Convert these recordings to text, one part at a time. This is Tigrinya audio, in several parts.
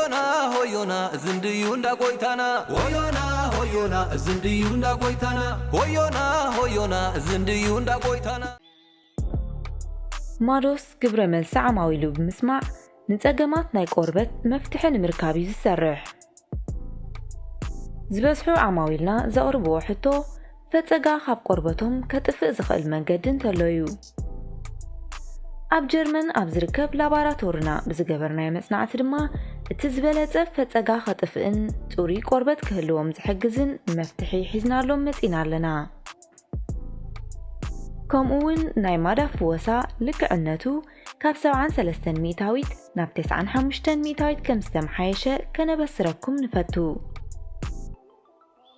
ሆዮና፣ ሆዮና፣ እዚ እንድዩ እንዳ ጎይታና። ሆዮና፣ ሆዮና፣ እዚ እንድዩ እንዳ ጎይታና። ሆዮና፣ ሆዮና፣ እዚ እንድዩ እንዳ ጎይታና። ማዶስ ግብረ መልሲ ዓማዊሉ ብምስማዕ፣ ንጸገማት ናይ ቆርበት መፍትሒ ንምርካብ እዩ ዝሰርሕ። ዝበዝሑ ዓማዊልና ዘቕርብዎ ሕቶ፣ ፈጸጋ ካብ ቆርበቶም ከጥፍእ ዝኽእል መንገዲ እንተሎ እዩ። ኣብ ጀርመን ኣብ ዝርከብ ላባራቶርና ብዝገበርናዮ መጽናዕቲ ድማ፣ እቲ ዝበለጸ ፈጸጋ ከጥፍእን ጽሩይ ቆርበት ክህልዎም ዝሕግዝን መፍትሒ ሒዝናሎም መጺና ኣለና። ከምኡ እውን ናይ ማዳ ፍወሳ ልክዕነቱ ካብ ሰብዓን ሰለስተን ሚእታዊት ናብ ተስዓን ሓሙሽተን ሚእታዊት ከም ዝተመሓየሸ ከነበስረኩም ንፈቱ።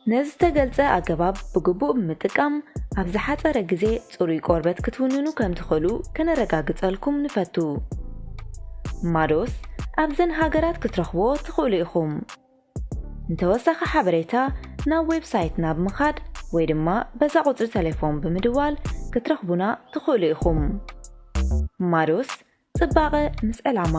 ነዚ ዝተገልጸ ኣገባብ ብግቡእ ብምጥቃም፣ ኣብ ዝሓጸረ ግዜ ጽሩይ ቆርበት ክትውንኑ ከም ትኽእሉ ከነረጋግጸልኩም ንፈቱ። ማዶስ ኣብዘን ሃገራት ክትረኽብዎ ትኽእሉ ኢኹም። ንተወሳኺ ሓበሬታ ናብ ዌብሳይትና ብምኻድ ወይ ድማ በዛ ቁጽሪ ተሌፎን ብምድዋል ክትረኽቡና ትኽእሉ ኢኹም። ማዶስ፣ ጽባቐ ምስ ዕላማ።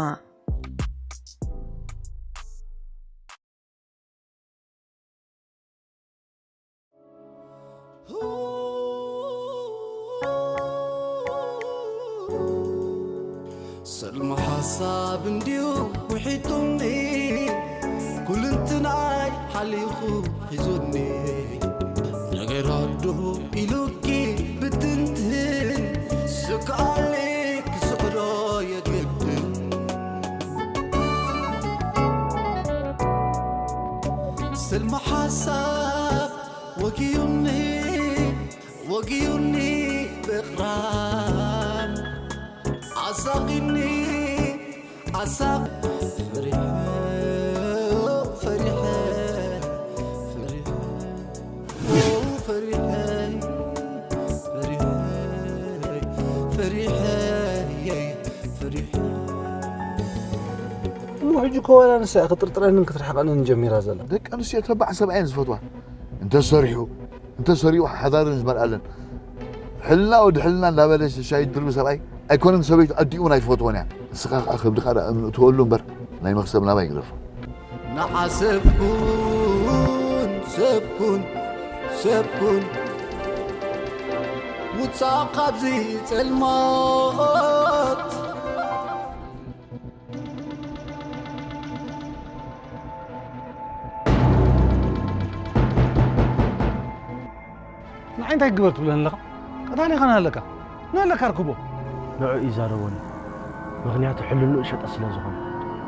ሰልሚ ሓሳብ እንድዩ ውሒጡኒ፣ ኩልንትናይ ሓሊኹ ሒዙኒ። ነገር ኣዶ ኢሉኪ ብትንትን፣ ስክኣለይ ክስዕሮ የግድን። ስልሚ ሓሳብ ወጊዩኒ፣ ወጊዩኒ ብቕራን። ኣሳቒኒ፣ ኣሳቕ-፣ ፈሪሐ፣ ፈሪሐ፣ ፈሪሐ፣ ፈሪሐ፣ ፈሪሐ፣ ፈሪሐ። እሞ ሕጂ እኮ ዋላ ንሳ እያ ክትጥርጥረንን ክትርሕቐንን ጀሚራ ዘላ። ደቂ ኣንስትዮ ተባዕ ሰብኣየን ዝፈትዋ እንተሰሪሑ፣ እንተሰሪኡ ሓዳርን ዝመርኣለን። ሕልና ወዲ ሕልና እንዳበለ ሻሂ ድርቢ ሰብኣይ ኣይኮነን፣ ሰበይቱ ኣዲኡ እውን ኣይትፈትዎን እያ። ንስኻ ከዓ ከብድኻ ደኣ እምንእትወሉ እምበር ናይ መኽሰብ ናባይ ግደፎ። ንዓ ሰብኩን፣ ሰብኩን፣ ሰብኩን፣ ውጻእ ካብዚ ጸልማት። ንዓይ እንታይ ክግበር ትብለኒ ኣለኻ? ቀታሊ ኸን ኣለካ? ንኣለካ ርክቦ። ንዕኡ ይዛረበሉ። ምኽንያቱ ሕልንኡ ሸጠ ስለ ዝኾነ።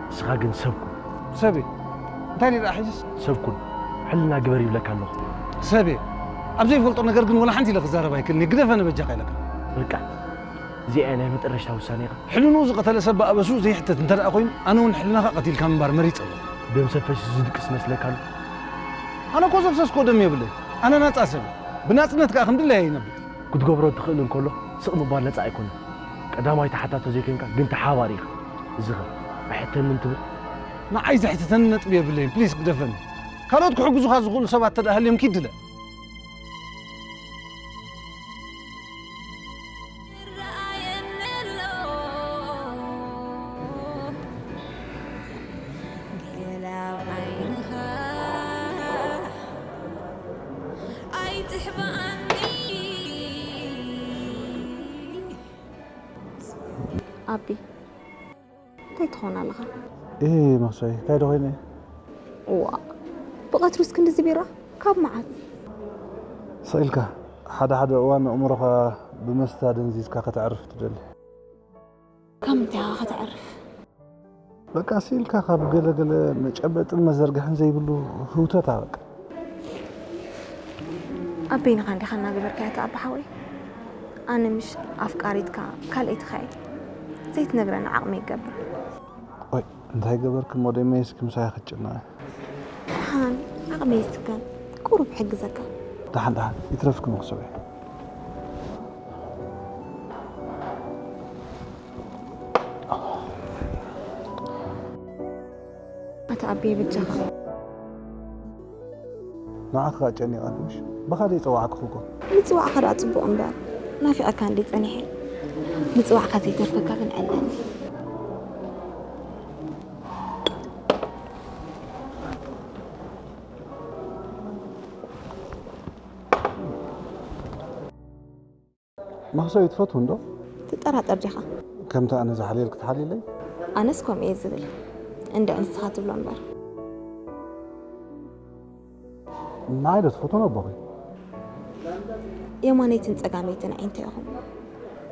ንስኻ ግን ሰብኩን። ሰብየ? እንታይ ደኣ ሒዝስ? ሰብኩን። ሕልና ግበር ይብለካ ኣለኹ። ሰብየ? ኣብ ዘይፈልጦ ነገር ግን ወላ ሓንቲ ኢለ ክዛረብ ኣይክእልን እየ። ግደፈኒ በጃኻ ኢለካ። በቃ። እዚኣ እያ ናይ መጠረሽታ ውሳኔኻ። ሕልንኡ ዝቐተለ ሰብ ብኣበስኡ ዘይሕተት እንተ ደኣ ኮይኑ፣ ኣነ እውን ሕልናኻ ቀቲልካ ምንባር መሪጸ ኣለኹ። ደም ሰፈሽ ዝድቅስ መስለካ ኣሎ? ኣነ እኮ ዘፍሰስኮ ደም የብለይ። ኣነ ናጻ ሰብ እየ። ብናጽነት ከኣ ከም ድላየ ይነብር። ክትገብሮ እትኽእል እንከሎ፣ ስቕ ምባል ነጻ ኣይኮነን። ቀዳማይ ተሓታቶ ዘይኮንካ፣ ግን ተሓባሪ ኢኻ። እዚ ኸ፣ ኣይሕተንን ትብል? ንዓይ ዘሕትተኒ ነጥቢ የብለይን። ፕሊስ፣ ግደፈኒ። ካልኦት ክሕግዙኻ ዝኽእሉ ሰባት እንተ ደኣ ሃልዮም፣ ኪድ ድለ። ይረኣየኒ ኣሎ ገለ ኣብ ዓይንኻ ኣይትሕብኣኒ። ኣቢ፣ እንታይ ትኾን ኣለኻ? እህ፣ መኽሰይ፣ እንታይ ዶ ኮይነ? እዋ፣ ብቐትሩስ ክንድዚ ቢራ? ካብ መዓስ? ስቕ ኢልካ፣ ሓደ ሓደ እዋን ኣእምሮኻ ብመስተ ደንዚዝካ ከተዕርፍ ትደሊ። ካብ ምንታይ ኢኻ ከተዕርፍ? በቃ፣ ስቕ ኢልካ ካብ ገለ ገለ መጨበጥን መዘርግሕን ዘይብሉ ህውተታ በቃ። ኣበይንኻ እንዲኻ እናገበርካዮ እታ ኣባ ሓወይ? ኣነ ምሽ ኣፍቃሪትካ ካልኣይትኻ እየ። ዘይትነግረኒ ዓቕሚ ይገብር። ቆይ፣ እንታይ ገበርኪ እሞ ደመይስ ክምሳይ ክትጭነቒ? ደሓን፣ ዓቕመይ ይስከም። ቁሩብ ሕግዘካ። ደሓን፣ ደሓን፣ ይትረፍኪ መኽሰበይ። ኣታ ኣቤ በጃኻ። ንዓኺ ከኣ ጨኒቓ ትምሽ። ብኻልእ ይጸዋዕኩኺ እኮ። ምጽዋዕካ ደኣ ጽቡቕ እምበር፣ ናፊቐካ እንድየ ጸኒሐ። ምጽዋዕካ ዘይተርፈካ ግን ዕለኒ። መኽሰብ ትፈትው እንዶ? ትጠራጠር ዲኻ? ከምቲ ኣነ ዝሓልየልክ ትሓልየለይ? ኣነስ ከምኡ እየ ዝብል። እንድዒ ንስኻ ትብሎ እምበር። ንዓይ ዶ ትፈትዎ ነቦኺ? የማነይትን ጸጋመይትን ኣዒንተይ ኢኹም።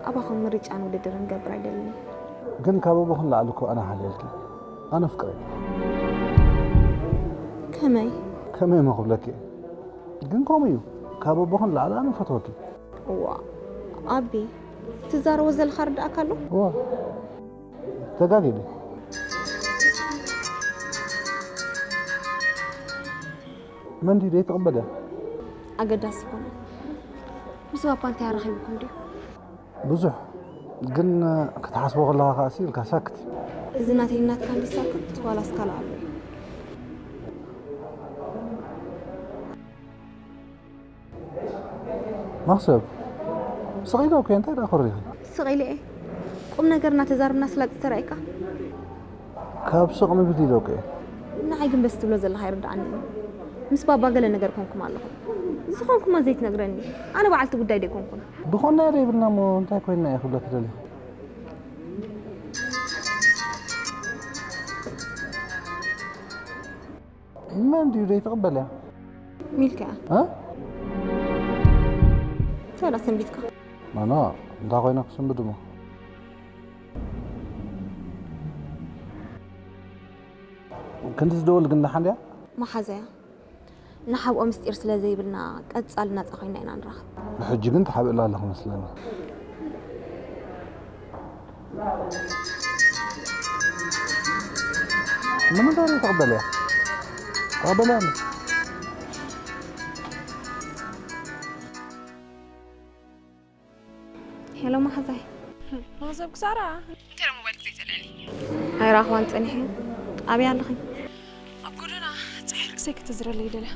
ኣባኹም ምርጫን ውድድርን ክገብር ኣይደልን። ግን ካብ ኣቦኽን ላዕሊ እኮ ኣነ ሓልየልኪ። ኣነ ፍቅረይ። ከመይ? ከመይ እሞ ክብለኪ? ግን ከምኡ እዩ። ካብ ኣቦኽን ላዕሊ ኣነ ፈትወኪ። እዋ ኣቢ፣ ትዛረቦ ዘለኻ ርዳእካ ኣሎ? እዋ ተጋጊለ። መን ድዩ ዘይትቕበል እያ? ኣገዳሲ ኮነ። ምስ ባባ እንታይ ኣራኺብኩም ድዩ? ብዙሕ ግን ክትሓስቦ ከለኻ ከኣ ኢልካ ሳክት። እዚ ናተይ ናትካ እንዲ ሳክት ዋላስ ካልእ ኣሎ? መኽሰብ ስቕ ኢለ እኮ እንታይ ደኣ ኮሪኺ? ስቕ ኢለ እየ። ቁም ነገር እናተዛረብና ስላጥ ዝተራእካ? ካብ ስቕ ንብል ኢለ እኮ እየ። ንዓይ ግን በስ ትብሎ ዘለኻ ኣይርድኣንን እዩ። ምስ ባባ ገለ ነገር ኮንኩም ኣለኹም። ዝኾንኩሞ ዘይትነግረኒ። ኣነ በዓልቲ ጉዳይ ደይኮንኩን። ዝኾንናዮ ደይብልና እሞ እንታይ ኮይንና እየ ክብለኪ ደሊኹ? መን ድዩ ዘይትቕበል እያ? ሚልካ እያ። እ? እንታይ ደኣ ሰንቢትካ? ማኖ እንታይ ኮይና ክስንብድ እሞ? ክንዲ ዝደወል ግን ደሓን ድያ? መሓዛያ ንሓብኦ ምስጢር ስለ ዘይብልና ቀጻሊ ናጻ ኮይና ኢና ንራኸብ። ብሕጂ ግን ትሓብእላ ኣለኹ መስለኒ። ንምንታይ ነው ተቐበልያ? ተቐበልያ እንዴ? ሄሎ መሓዛይ። መኽሰብ ክሳራ እንታይ ደ ሞባይል ዘይተልዕሊ? ኣይረኣኽዋን ጸኒሐ። ኣበይ ኣለኺ? ኣብ ጎደና ጸሓይ ርእሰይ ክትዝረለይ ደለ።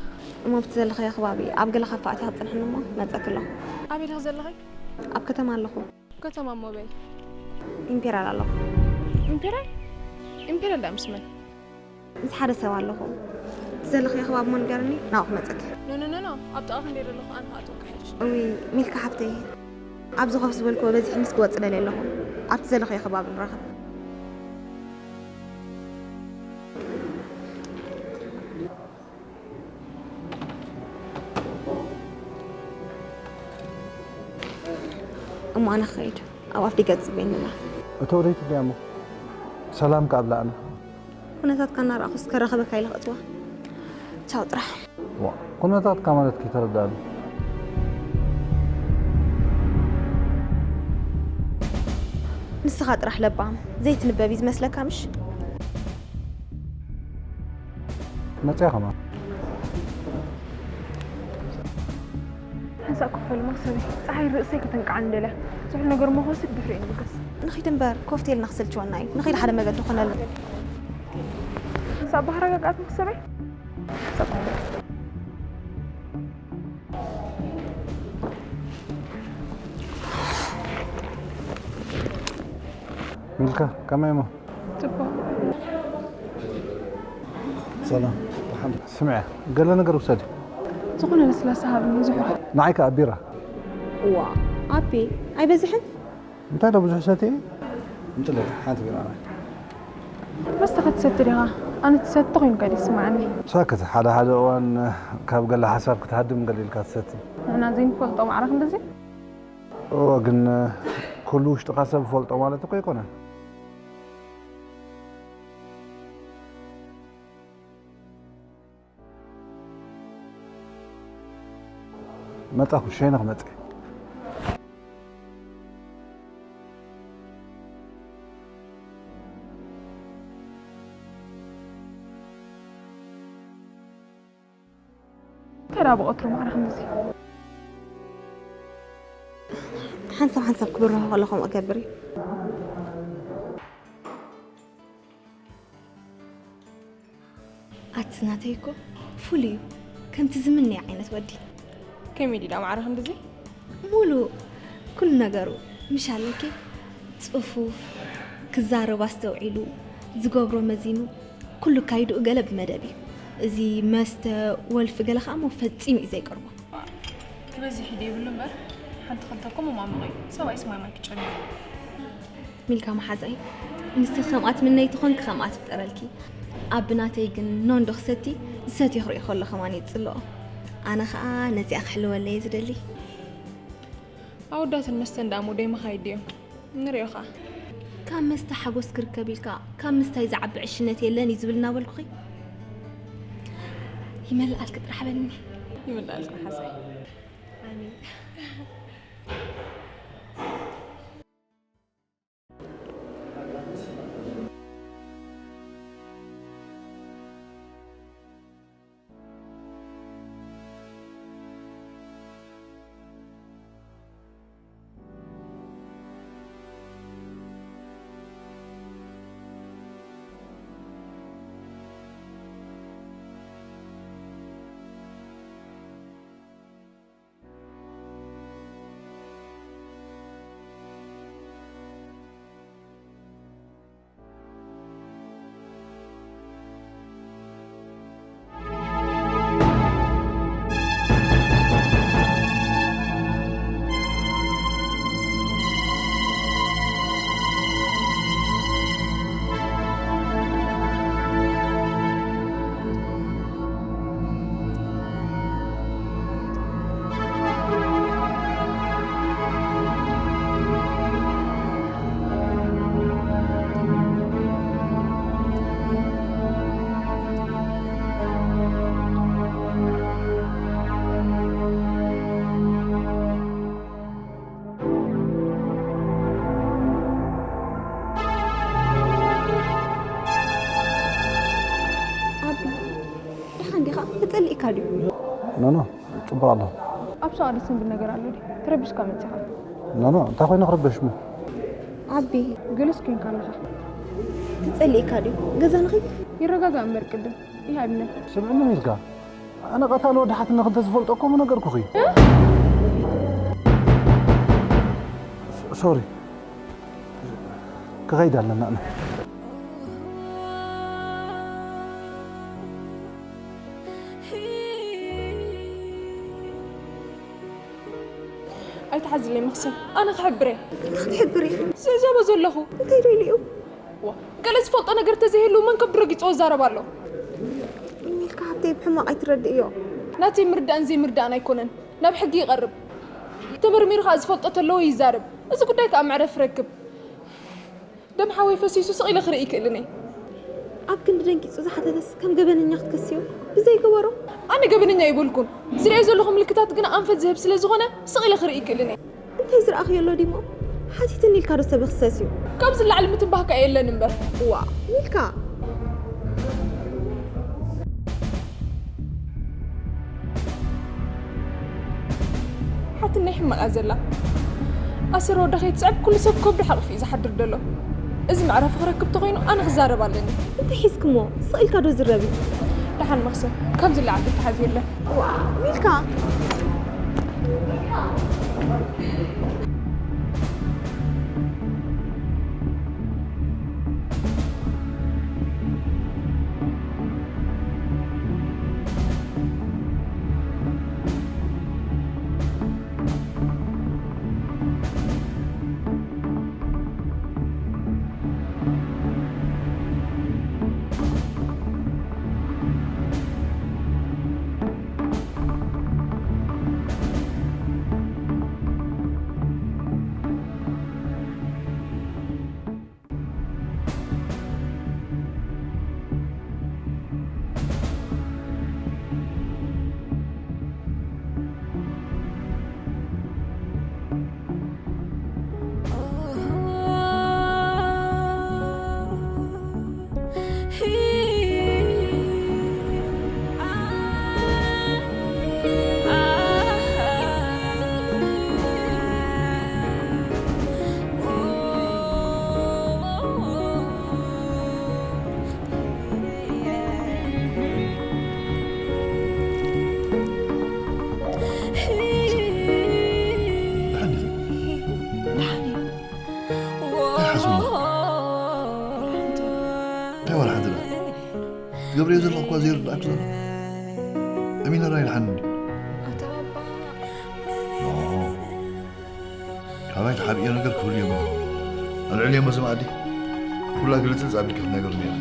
እሞ ኣብቲ ዘለኸዮ ከባቢ ኣብ ገለ ካፈ ኣትያ ክትጸንሕኒ እሞ መጸኪ ኣለኹ። ኣበይ ዲኺ ዘለኺ? ኣብ ከተማ ኣለኹ። ከተማ እሞ በይ? ኢምፔራል ኣለኹ። ኢምፔራል? ኢምፔራል ደኣ ምስ መን? ምስ ሓደ ሰብ ኣለኹ። እቲ ዘለኽዮ ከባቢ እሞ ንገርኒ፣ ናብኡ ክመጸኪ። ኖ ኖ ኖ ኖ፣ ኣብ ጥቓኺ እንድየ ዘለኹ ኣነ ክኣትወኪ ይሓይሽ። እውይ ሚልካ ሓፍተይ፣ ኣብዚ ኮፍ ዝበልክዎ በዚሕንስ ክወጽእ ደልየ ኣለኹ። ኣብቲ ዘለኽዮ ከባቢ ንራኸብ። እሞ ኣነ ክኸይድ፣ ኣብ ኣፍ ደገ ትጽበየኒ ኣላ። እተው ደይትብልያ እሞ ሰላም ከኣ ኣብላዕና። ኩነታትካ እናረኣኹስ ከራኽበካ ኢለ ክእትዋ። ቻው ጥራሕ። ዋ፣ ኩነታትካ ማለት ከይተረድኣኒ። ንስኻ ጥራሕ ለባም ዘይትንበብ እዩ ዝመስለካ ምሽ? መፅያ ከማን። ሓንሳእ ኮፍ በል መኽሰበይ፣ ጸሓይ ርእሰይ ከተንቅዓኒ ደልያ። ዝሑል ነገር እሞ ክወስድ ድሕሪኡ ንብገስ። ንኺድ እምበር ኮፍ ተልና ክሰልችወና እዩ። ንኺድ ሓደ መገዲ ክኾነልና። ሓንሳእ ብሃረጋጋት መኽሰበይ። ሓንሳእ ኮፍ በል። ሚልካ ከመይ እሞ? ጽቡቕ። ሰላም። ስምዐ፣ ገለ ነገር ውሰዲ። ዝኾነ ለስላሳ ሃብኒ፣ ዝሑል። ንዓይ ከኣ ቢራ። እዋ፣ ኣቤ፣ ኣይበዝሕን? እንታይ ዶ ብዙሕ ሰትየ? ምጥለታ ሓንቲ ቢራ ናይ። መስተ ክትሰቲ ዲኻ? ኣነ ትሰቲ ኮይንካ ድዩ ይስምዓኒ? ሳክት፣ ሓደ ሓደ እዋን ካብ ገለ ሓሳብ ክትሃድም ገለ ኢልካ ትሰቲ። ንሕና ዘይንፈልጦ ማዕረ ክንድዚ? እወ፣ ግን ኩሉ ውሽጥኻ ሰብ ዝፈልጦ ማለት እኮ ኣይኮነን። መጻኹ፣ ሸይነ ክመጽእ። እንታይ ደኣ ብቐትሩ ማዕረ ክንድዚ? ሓንሳብ ሓንሳብ ክብርሆ ከሎ ከምኡ እገብር እዩ። ኣቲ ናተይ እኮ ፍሉይ እዩ። ከምቲ ዝምነዮ ዓይነት ወዲ። ከመይ ድዩ ደኣ ማዕረ ክንድዚ? ሙሉእ ኩሉ ነገሩ ምሽ ኣለኪ። ጽፉፍ፣ ክዛረብ ኣስተውዒሉ፣ ዝገብሮ መዚኑ፣ ኩሉ ኣካይድኡ ገለ ብመደብ እዩ። እዚ መስተ፣ ወልፊ ገለ ከኣ እሞ ፈጺሙ እዩ ዘይቀርቦ። ክበዝሕ እዩ ዘይብሉ እምበር፣ ሓንቲ ክልተኩም እማምቑ እዩ። ሰብኣይስ ማይ ማይ ክጨኑ። ሚልካ መሓዛይ፣ ንስኺ ከምኣ ትምነይ ትኾንኪ ከምኣ ትፍጠረልኪ። ኣብ ብናተይ ግን ኖ እንዶ ክሰቲ፣ ዝሰትዮ ክርኢ ከሎ ከማን እየ ዝጽልኦ። ኣነ ኸኣ ነዚኣ ክሕልወለይ እየ ዝደሊ። ኣወዳትን መስተን ደኣ ሞደይ መኻይድ ድዮም? ንሪኦ ኸኣ። ካብ መስተ ሓጎስ ክርከብ ኢልካ፣ ካብ ምስታይ ዝዓቢ ዕሽነት የለን እዩ ዝብል እናበልኩኺ። ይመልኣልኪ ጥራሕ በልኒ። ይመልኣልኪ ሓሳይ። ኣሜን። ኣቢ፣ ደሓን ዲኻ? ተጸሊእካ ድዩ? ኖ፣ ኖ፣ ጽቡቕ ኣለኹ። ኣብ ሻቕ ደስ ዝብል ነገር ኣሎ ድዩ? ተረቢሽካ መጺኻ። ኖ፣ ኖ፣ እንታይ ኮይነ ክርበሽ እሞ? ኣቢ፣ ገለስ ኮይንካ ኣለኻ። ተጸሊእካ ድዩ? ገዛ ንኺድ? ይረጋጋእ እምበር ቅድም። ይሃብነ። ስምዕኒ ሚልካ፣ ኣነ ቀታሊ ወዲ ሓትነ ክልተ ዝፈልጦ እኮ ምነገርኩኺ። ሶሪ። ክኸይድ ኣለና ኣነ። ኣይትሓዝለይ መኽሰብ፣ ኣነ ክሕብር እየ። ክትሕብር እየ? ዝዕዘቦ ዘለኹ። እንታይ ደልዩ? ዋ፣ ገለ ዝፈልጦ ነገር ተዘይህሉ መን ከብዱ ረጊጽዎ ይዛረብ ኣሎ? ሚልካ ሃብተይ ብሕማቕ ኣይትረድእዮ። ናተይ ምርዳእን ዘይምርዳእን ኣይኮነን፣ ናብ ሕጊ ይቐርብ። ተመርሚሩ ኸኣ ዝፈልጦ ተለዎ ይዛረብ። እዚ ጉዳይ ከኣ መዕረፊ ረክብ። ደም ሓወይ ፈሲሱ ስቕ ኢለ ክርኢ ይክእልን እየ። ኣብ ክንዲ ደንጊጹ ዝሓተተስ ከም ገበነኛ ክትከስዮ? ብዘይገበሮ? ኣነ ገበነኛ ኣይበልኩን። ዝርእዮ ዘለኹ ምልክታት ግና ኣንፈት ዝህብ ስለ ዝኾነ ስቕ ኢለ ክርኢ ይክእልን እየ። እንታይ ዝረኣኽዮ ኣሎ ዲሞ? ሓቲትኒ ኢልካ ዶ ሰብ ይኽሰስ እዩ? ካብዚ ላዕሊ ምትንባህ ከኣ የለን እምበር። ዋ፣ ሚልካ! ሓትነይ ሕማቕ እያ ዘላ። ኣሰር ወዳ ከይትስዕብ ኩሉ ሰብ ከብዱ ሓቒፉ እዩ ዝሓድር ዘሎ። እዚ መዕረፊ ክረክብ ተኾይኑ ኣነ ክዛረብ ኣለኒ። እንታይ ሒዝክሞ? ስቕ ኢልካ ዶ ዝረብ እዩ? ደሓን መኽሰብ፣ ካብዚ ላዕሊ ተሓዝ የለን። ዋ፣ ሚልካ! ደሓን ኢኺ? ደሓን እየ። እንታይ ሓስቡ? እንታይ ዋላ ሓንቲ ደኣ? ትገብርዮ ዘለኹ እኳ ዘይርድኣኪ ዘሎ። ኣሚነ ራይ ደሓን እንድዩ? ኣታ ባባ። ኖ። ካባይ ተሓቢኦ ነገር ክህሉ የብሉን። ኣልዕልዮም እዚ መኣዲ። ኩላ ግልጽልጽ ኣቢልኪ ክትነግርኒ ኢኺ።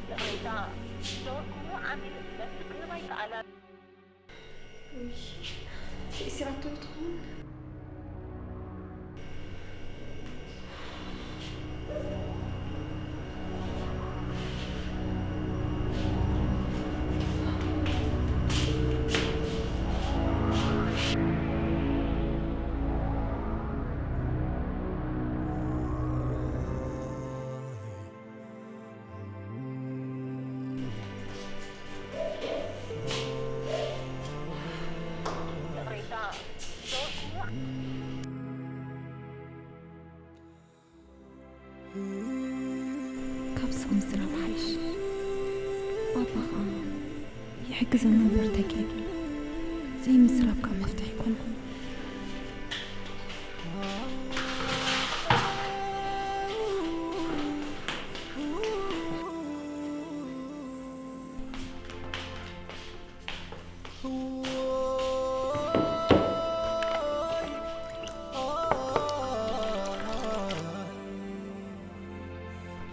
ይቕሬታ፣ ዶ-፣ እሞ ዓሚል መፍትሒ ክህብ ኣይከኣላን። ውይ፣ ተእሲራቶ ዶ ትኸውን? ካብ ስቕ ምስራብ ሓይሽ። ባባ ኸኣ ይሕግዘና እምበር ተኪ ዘይምስራብ ካብ መፍትሒ ኣይኮነን።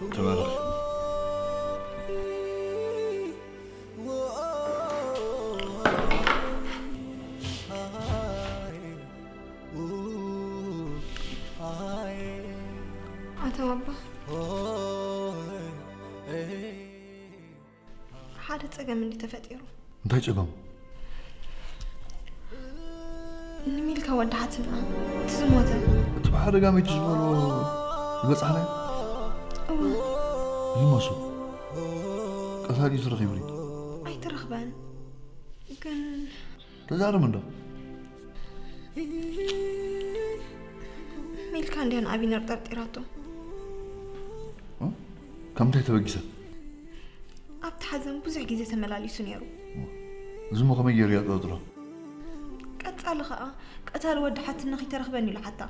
ተባረኽ። ኣቶ ባባ፣ ሓደ ጸገም እንዲ ተፈጢሩ። እንታይ ጸገም? ንሚልካ ወዲ ሓትና፣ እቲ ዝሞተ። እቲ ብሓደጋ ሚቱ ዝበሎ ዝበጻሕናዮ? እወ። ይመሱ። ቀታሊኡ ተረኺቡ ድዩ? ኣይተረኽበን። ግን ተዛረብ እንዶ። ሚልካ እንድያ ንኣቢነር ጠርጢራቶ። እ? ካብ ምንታይ ተበጊሰ? ኣብቲ ሓዘን ብዙሕ ግዜ ተመላሊሱ ነይሩ። እዚ እሞ ከመይ ገይሩ እያ ጠርጥሮ? ቀጻሊ ኸኣ፣ ቀታሊ ወዲ ሓትነኺ ተረኽበኒ ኢሉ ሓታ።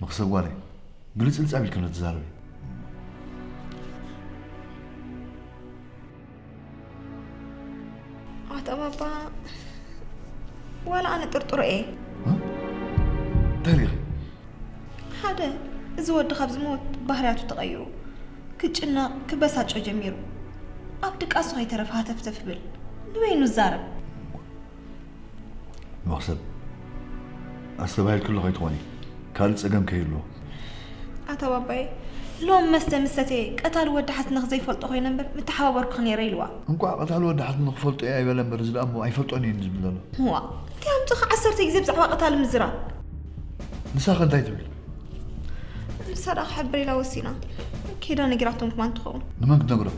መኽሰብ ጓለይ፣ ግልጽልጽ ኣቢልኪ እንዶ ተዛረቢ። ኣቶ ባባ፣ ዋላ ኣነ ጥርጥሮ እየ። እ? እንታይ ርኢኺ? ሓደ፣ እዚ ወዲ ካብ ዝሞት ባህርያቱ ተቐይሩ፣ ክጭነቕ፣ ክበሳጮ ጀሚሩ። ኣብ ድቃሱ ከይተረፈ ሃተፍተፍ ብል። ንበይኑ ዝዛረብ። መኽሰብ፣ ኣስተባሂልክሉ ከይትኾኒ፣ ካልእ ጸገም ከይህልዎ። ኣታ ባባየ፣ ሎም መስተ ምስ ሰተየ ቀታሊ ወዲ ሓትነኽ ዘይፈልጦ ኮይነ እምበር ምተሓባበርኩኺ ነይረ ኢልዋ። እንቋዕ ቀታሊ ወዲ ሓትነኽ ክፈልጦ እየ ኣይበለ እምበር፣ እዚ ደኣ እሞ ኣይፈልጦን እየ ዝብል ዘሎ። እዋ፣ እንታይ ኣምጽኻ ዓሰርተ ግዜ ብዛዕባ ቀታሊ ምዝራብ? ንሳ ከ እንታይ ትብል? ንሳ ደኣ ክሕብር ኢላ ወሲና። ከይዳ ነጊራቶም ከማን ትኸውን። ንመን ክትነግሮ?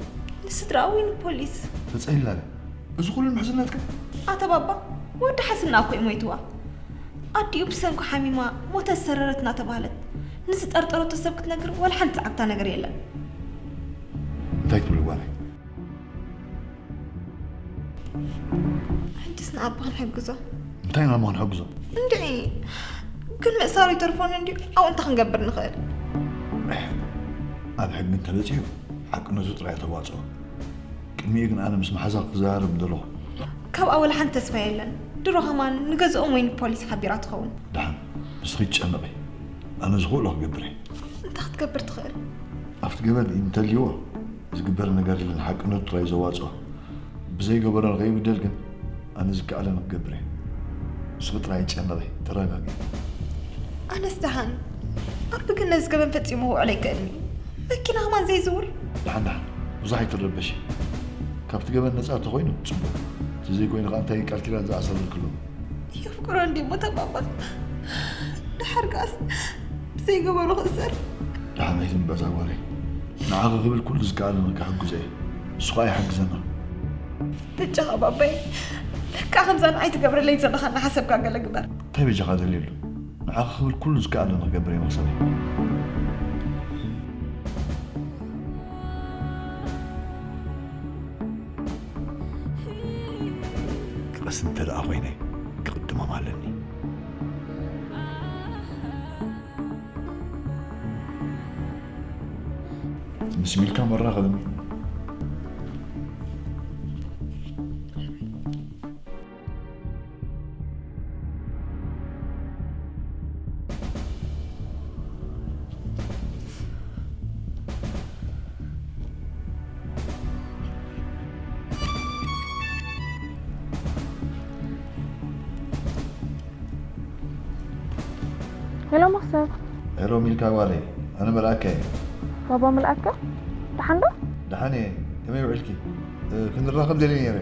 ንስድራኣ ወይ ንፖሊስ። ተጸይላ ድያ? እዚ ኩሉ ምሕዝነትካ? ኣታ ባባ፣ ወዲ ሓስና እኮ እዩ ሞይትዋ። ኣዲኡ ብሰንኩ ሓሚማ ሞተ ዝሰረረት እናተባህለት ንዝጠርጠረቶ ሰብ ክትነግር ዋላ ሓንቲ ጸዓግታ ነገር የለን። እንታይ ትብሊ ጓለይ? ሕጅስ ንኣባ ክንሕግዞ። እንታይ ኢና እሞ ክንሕግዞ? እንድዒ፣ ግን ምእሳሩ ይተርፎን እንድዩ፣ ኣብኡ እንታይ ክንገብር ንኽእል? ኣብ ሕጊ እንተበጺሑ ሓቅነቱ ጥራይ ተዋጽኦ። ቅድሚኡ ግን ኣነ ምስ መሓዛ ክዘራረብ ምደለኹ። ካብኣ ወላ ሓንቲ ተስፋ የለን። ድሮ ከማን ንገዝኦም ወይ ንፖሊስ ሓቢራ ትኸውን። ደሓን፣ ንስኺ ትጨነቒ። ኣነ ዝኽእሎ ክገብር እየ። እንታይ ክትገብር ትኽእል? ኣብቲ ገበን እንተልይዎ ዝግበር ነገር የለን፣ ሓቅነቱ ጥራይ ዘዋጽኦ። ብዘይገበሮ ንኸይብደል ግን ኣነ ዝከኣለኒ ክገብር እየ። ንስኺ ጥራይ ጨነቒ፣ ተረጋግዒ። ኣነስ ደሓን፣ ኣቢ ግን ነዚ ገበን ፈጺሙ ክውዕል ኣይክእልን እዩ። መኪና ከማን ዘይዝውር። ደሓን ደሓን፣ ብዙሕ ኣይትረበሺ። ካብቲ ገበን ነጻ ተኾይኑ ጽቡቕ። እቲ ዘይኮይኑ ከኣ እንታይ ቃል ኪዳን ዝኣሰረልኪ ኣሎ? የፍቅሮ እንዲ እሞ ተባባ። ደሓር ከኣስ ብዘይገበሩ ክእሰር። ደሓን ኣይትንበዛ ጓለይ። ንዓኺ ክብል ኩሉ ዝከኣለኒ ክሕግዞ እየ። ንሱ ከኣ ይሓግዘና። በጃኻ ባባይ፣ ደቃ ከምዛ ንዓይ ትገብረለይ ዘለኻ እናሓሰብካ ገለ ግበር። እንታይ በጃኻ ደልየሉ? ንዓኺ ክብል ኩሉ ዝከኣለኒ ክገብር እየ መኽሰበይ። ቀስ እንተ ደኣ ኮይነ ክቕድሞም ኣለኒ። ምስ ሚልካ መራኸቢ። ሄሎ መኽሰብ። ሄሎ ሚልካ ጓለይ፣ ኣነ መልኣከ እየ። ባባ መልኣከ? ደሓን ዶ? ደሓን እየ። ከመይ ውዒልኪ? እ፣ ክንራኸብ ደልየ ነይረ።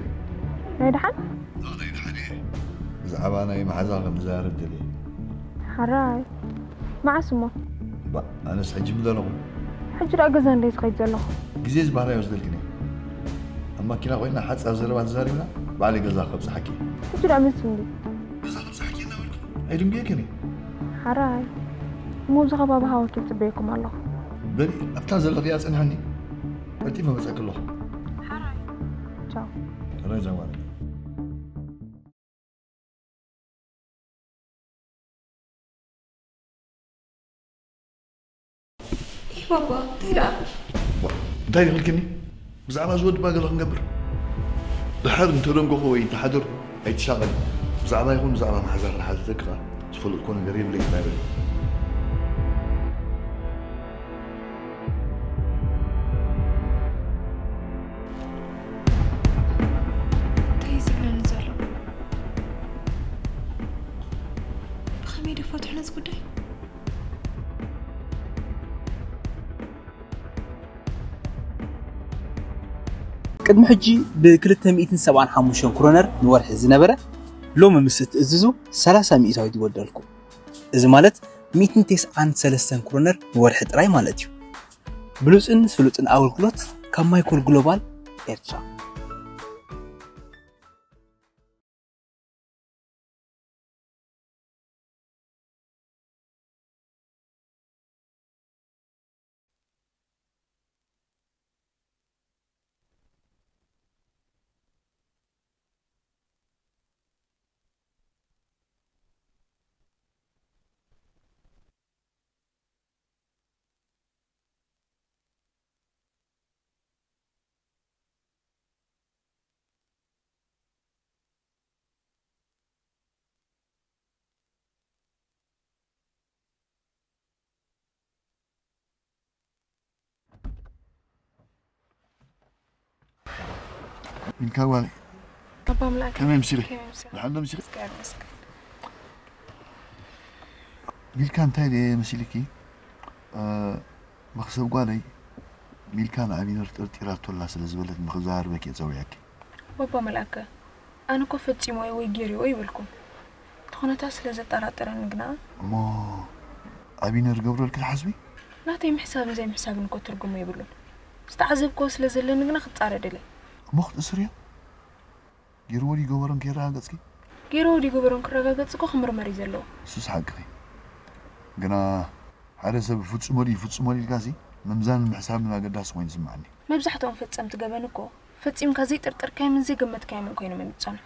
ናይ ደሓን? ኣነ ደሓን እየ። ብዛዕባ ናይ መሓዛ ክንዛረብ ደልየ። ሓራይ። መዓስ እሞ? ባ፣ ኣነስ ሕጂ ምደለኹ። ሕጂ ደኣ ገዛ እንደ ዝኸይድ ዘለኹ። ግዜ ዝበሃል ኣይወስደልክን እየ። ኣብ ማኪና ኮይና ሓጻር ዘረባ ተዛሪብና፣ ባዕለይ ገዛ ከብጽሓኪ። ሕጂ ደኣ መሲ እንዲ? ገዛ ከብጽሓኪ እናበልኩ ኣይድንጉየክን እየ። ሓራይ። እሞ ኣብዚ ከባቢ ሃወት ይጽበየኩም ኣለኹ። በሊ፣ ኣብታ ዘለኽያ ጽንሕኒ። ቀልጢፈ መጸኪ ኣለኹ። ሓራይ። ቻው። ቻው ዛጓል። ኢህ ባባ፣ እንታይ ደኣ? ዋ፣ እንታይ ይኽልክኒ? ብዛዕባ እዚ ወዲ ባገለ ክንገብር። ድሓር እንተደንጎኹ ወይ እንተሓደርኩ ኣይትሻቐሊ። ብዛዕባ ይኹን ብዛዕባ መሓዛ ክንሓተተኪ ከኣ ዝፈለጥኩዎ ነገር የብለይን፣ ባይ በሊ። እንታይ እዩ ዝብለኒ ዘሎ? ብኸመይ ዶ ፈትሑ ነዚ ጉዳይ? ቅድሚ ሕጂ ብ ክልተ ሚእትን ሰብዓን ሓሙሽተን ክሮነር ንወርሒ ዝነበረ፣ ሎሚ ምስ እትእዝዙ ሰላሳ ሚእታዊት ይወደልኩም። እዚ ማለት ሚእትን ተስዓን ሰለስተን ክሮነር ንወርሒ ጥራይ ማለት እዩ። ብሉጽን ስሉጥን ኣገልግሎት ካብ ማይኮል ግሎባል ኤርትራ። ኢልካ ጓል ኣባ ምላክ ከመይ ምሲልክ? ከመይ ምሲልክ? ደሓን ዶ ምሲልክ? እስከ፣ እስከ። ሚልካ እንታይ ደየ መሲልኪ? እ፣ መኽሰብ ጓለይ ሚልካ ንኣቢነር ጠርጢራቶ ኣላ ስለ ዝበለት ንኽዘራርበኪ እየ ጸዊዐኪ። ባባ መልኣከ፣ ኣነ እኮ ፈጺሞ'የ ወይ ገይረዮ ኣይበልኩን። እቲ ኩነታት ስለ ዘጠራጠረኒ ግና። እሞ ኣቢነር ገብረልኪ ትሓስቢ? ናተይ ምሕሳብን ዘይምሕሳብን እኮ ትርጉም የብሉን። ዝተዓዘብክዎ ስለ ዘለኒ ግና ክጻረ ደልየ። እሞ ክትእስርዮ? ገይርዎ ድዩ ገበሮን ከየረጋገጽኪ? ገይርዎ ድዩ ገበሮን ክረጋገጽ እኮ ክምርመር እዩ ዘለዎ። እሱስ ሓቅኺ። ግና ሓደ ሰብ ይፍጽሞ ድዩ ይፍጽሞ ኢልካሲ ምምዛንን ምሕሳብን ኣገዳሲ ኮይኑ ይስምዓኒ። መብዛሕትኦም ፈጸምቲ ገበን እኮ ፈጺምካ ዘይጠርጠርካዮምን ዘይገመትካዮምን ኮይኖም እዮም ዝጸንሑ።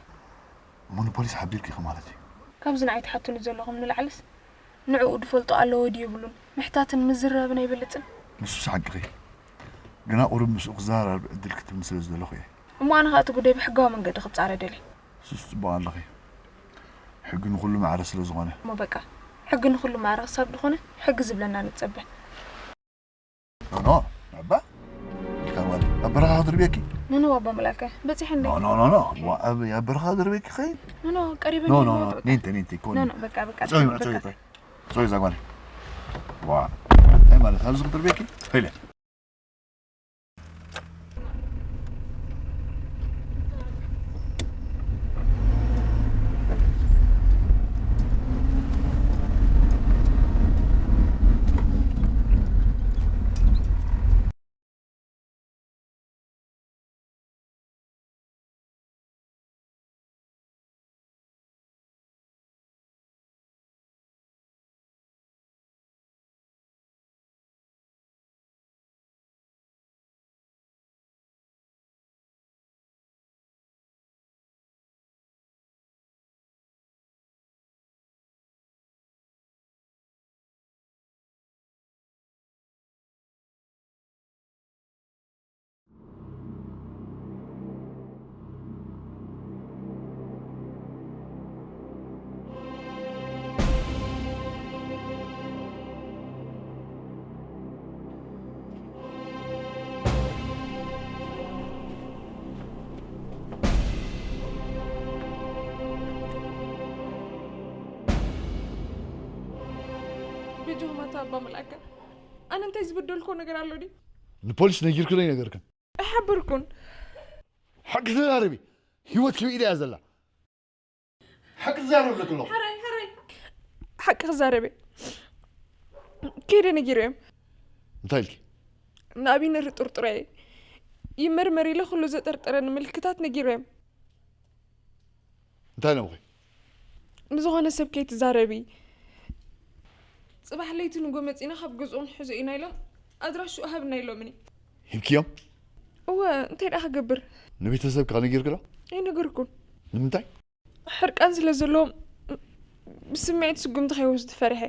እሞ ንፖሊስ ሓቢርኪ ኢኺ ማለት እዩ? ካብዚ ንዓይ ትሓቱኒ ዘለኹም ንላዕልስ ንዕኡ ድፈልጦ ኣለዎ ድዩ የብሉን ምሕታትን ምዝርራብን ኣይበልጽን? ንሱስ ሓቅኺ። ግና ቁሩብ ምስኡ ክዘራረብ ዕድል ክትብኒ ስለ ዝደለኹ እየ። እሞ ኣነ ኸኣ እቲ ጉዳይ ብሕጋዊ መንገዲ ክጻረ ደልየ። ንሱስ ጽቡቕ ኣለኺ። ሕጊ ንኹሉ ማዕረ ስለ ዝኾነ። እሞ በቃ፣ ሕጊ ንኹሉ ማዕረ ክሳብ ዝኾነ፣ ሕጊ ዝብለና ንጸበ። ኖ፣ ኖ፣ ኣባ፣ ኢልካ ጓል፣ ኣብ በረኻ ክድርብየኪ? ኖ፣ ኖ፣ ኣባ መልኣከ፣ በጺሐ እንዴ? ኖ፣ ኖ፣ ኖ፣ ኖ፣ ዋ፣ ኣብ፣ ኣብ በረኻ ክድርብየኪ ኸይ? ኖ፣ ኖ፣ ቀሪበ ኖ፣ እንዴ? ኖ፣ ኖ፣ ኖ፣ ኒንቲ፣ ኒንቲ፣ ኮኒ። ኖ፣ ኖ፣ በቃ፣ በቃ፣ ጾይ፣ በቃ። ጾይ፣ ጾይ። ሶሪ እዛ ጓል። ዋ፣ እንታይ ማለት ኣብዚ ክጥር ቤኪ? ሄለ። ብጅሆማት ኣባ መልኣከ፣ ኣነ እንታይ ዝበደልኮ ነገር ኣሎ ድዩ? ንፖሊስ ነጊርክን ኣይነገርክን? ኣይሓበርኩን። ሓቂ ተዛረቢ። ህይወት ክብኢዳ እያ ዘላ። ሓቂ ትዛረብ ኣለክ ኣለኹ። ሕራይ፣ ሕራይ። ሓቂ ክዛረብ እየ። ከይደ ነጊረዮም። እንታይ ኢልኪ? ንኣቢነር ጥርጥረ እየ። ይመርመር ኢለ ኩሉ ዘጠርጠረኒ ምልክታት ነጊረዮም። እንታይ ነብኺ? ንዝኾነ ሰብ ከይትዛረቢ። ጽባሕ ለይቲ ንጎ መጺና ካብ ገዝኡ ንሕዞ ኢና ኢሎም ኣድራሽኡ ሃብና ኢሎምኒ። ሂብክዮም? እወ፣ እንታይ ደኣ ክገብር? ንቤተሰብካ ነጊርክሎ? ኣይነገርኩን። ንምንታይ? ሕርቃን ስለ ዘለዎም ብስምዒት ስጉምቲ ከይወስዱ ፈሪሐ።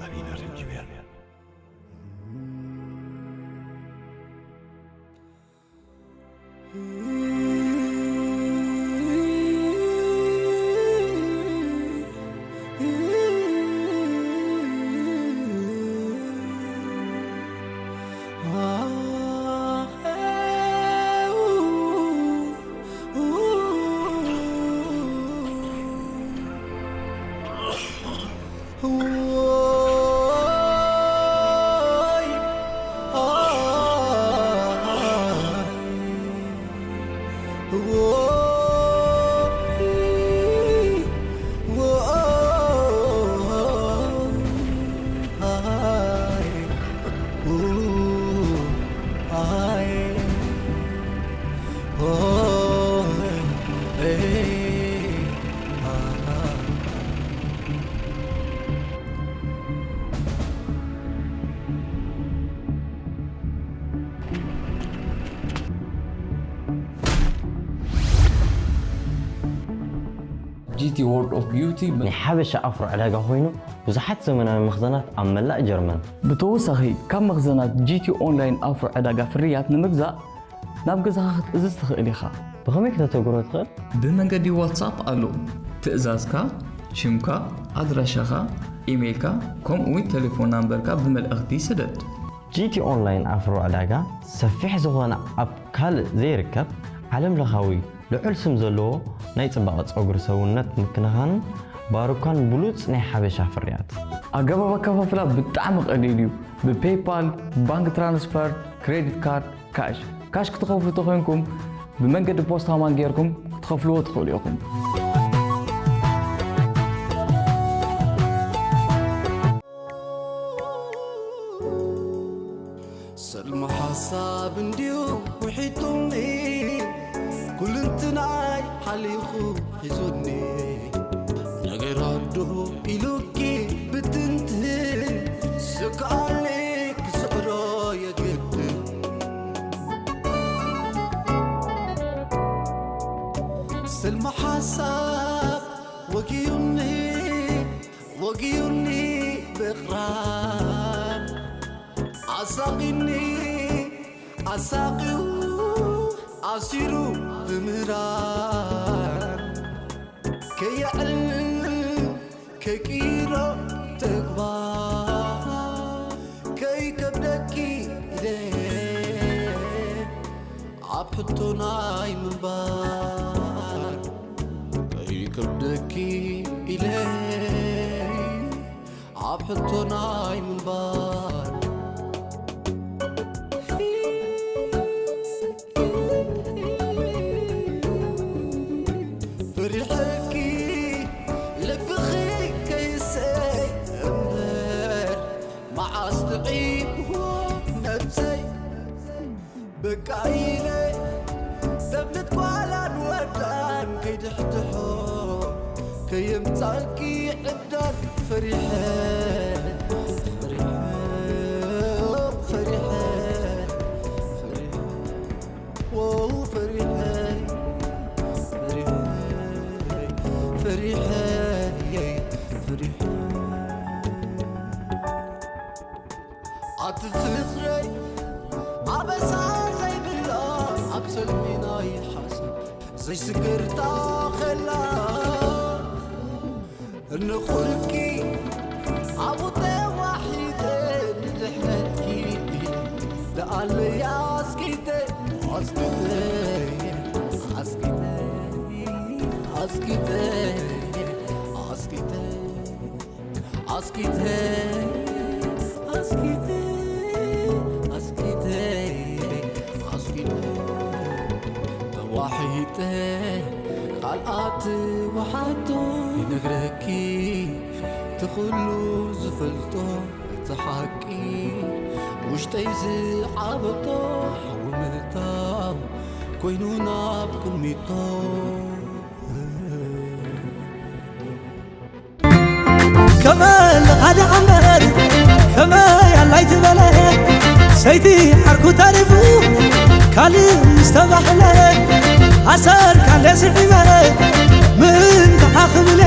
ኣቢነር ጅብያ። ጂቲ ወርልድ ኦፍ ቢዩቲ ናይ ሓበሻ ኣፍሮ ዕዳጋ ኮይኑ ብዙሓት ዘመናዊ መኽዘናት ኣብ መላእ ጀርመን። ብተወሳኺ ካብ መኽዘናት ጂቲ ኦንላይን ኣፍሮ ዕዳጋ ፍርያት ንምግዛእ ናብ ገዛኻ ክትእዝዝ ትኽእል ኢኻ። ብኸመይ ክተተግብሮ ትኽእል? ብመንገዲ ዋትሳፕ ኣሎ። ትእዛዝካ፣ ሽምካ፣ ኣድራሻኻ፣ ኢሜይልካ፣ ከምኡ እውን ቴሌፎን ናምበርካ ብመልእኽቲ ስደድ። ጂቲ ኦንላይን ኣፍሮ ዕዳጋ ሰፊሕ ዝኾነ ኣብ ካልእ ዘይርከብ ዓለም ለኻዊ ልዑል ስም ዘለዎ ናይ ጽባቐ ጸጉሪ ሰውነት ምክንኻንን ባሩካን ብሉጽ ናይ ሓበሻ ፍርያት። ኣገባብ ኣከፋፍላ ብጣዕሚ ቀሊል እዩ። ብፔይፓል፣ ባንክ ትራንስፈር፣ ክሬዲት ካርድ፣ ካሽ። ካሽ ክትኸፍሉ ተኾይንኩም ብመንገዲ ፖስታ ማን ጌርኩም ክትኸፍልዎ ትኽእሉ ኢኹም። ሰልሚ ሓሳብ እንድዩ ውሒጡኒ፣ ኩልንትናይ ሓሊኹ ሒዙኒ። ነገራት ዶ ኢሉኪ ብትንትን፣ ስክኣለይ ክስዕሮ የግድን። ሰልሚ ሓሳብ ወጊዩኒ፣ ወጊዩኒ ብቕራብ ኣሳቒኒ፣ ኣሳቒዩ ኣሲሩ ብምህራር ከየዕልል ከይቅይሮ ተግባር ከይከብደኪ ኢለ ኣብ ሕቶ ናይ ምንባር ከይከብደኪ ኢለ ኣብ ሕቶ ናይ ምንባር ፈሪሐኪ ልብኺ ከይሰይ እምበር መዓስ ትዒብዎ ነብሰይ በቃ ኢለ ተብልት ጓላን ወዳን ከይድሕድሖ ከየምጻልኪ ዕብዳን ፈሪሐ ፈሪሐ ፈሪሐ ፈሪሐ ዎ ፈሪሐ ፈሪሐ ፈሪሐ ፈሪሐ ኣቲ ፍቕረይ ኣበሳ ዘይብላ ኣብ ሰልሚ ናይ ሓሳብ ዘይስገርታ ኸላ እንኹልኪ ኣብኡ ተዋሒጠ ንድሕነትኪ ደኣለያ ኣስቂተ ኣስቂተ ኣስቂተ ኣስቂተ ኣስቂተ ኣስኪተ ኣስኪተ ኣስኪተ ኣስኪተ ተዋሒጠ ቃልኣት ወሓቶ ይነግረኪ ትኹሉ ዝፈልጦ እቲ ሓቂ ውሽጠይ ዝዓበጦ ሓዊ ምእታው ኮይኑ ናብ ቅድሚቶ ከመል ኻደ ኣምበር ከመይ ኣላይ ትበለ ሰይቲ ዓርኩ ተሪፉ ካልእ ምስ ተባህለ ኣሰር ካንደ ስዒበ ምንትዓ ክብለ